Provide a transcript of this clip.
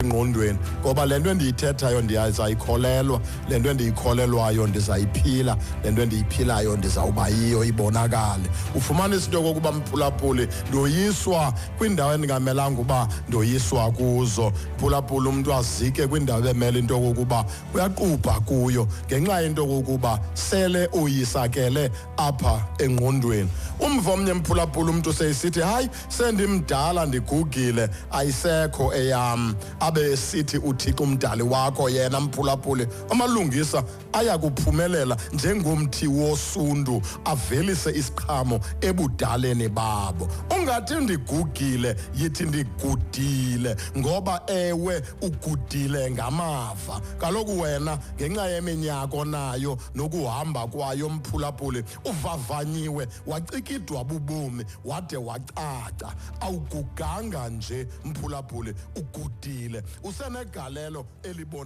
Engqondweni, ngoba le nto endiyithethayo ndiyazayikholelwa, le nto endiyikholelwayo ndizayiphila, le nto endiyiphilayo ndizawuba yiyo ibonakale. Ufumanisa into yokokuba, mphulaphuli, ndoyiswa kwiindawo endingamelanga uba ndoyiswa kuzo. Mphulaphuli, umntu azike kwindawo ebemele into yokokuba uyaqubha kuyo ngenxa yento yokokuba sele uyisakele apha engqondweni. Umva omnye, mphulaphula, umntu seyisithi, "Hayi, sendimdala, ndigugile, ayisekho eyam." Abe esithi uThixo umdali wakho yena, mphulaphuli, amalungisa aya kuphumelela njengomthi wosundu, avelise isiqhamo ebudaleni babo. Ungathi ndigugile, yithi ndigudile, ngoba ewe, ugudile ngamava kaloku wena ngenxa yeminyaka onayo nokuhamba kwayo. Mphulaphuli, uvavanyiwe, wacikidwa bubomi, wade wacaca. Awuguganga nje, mphulaphuli, ugudile, usenegalelo elibona.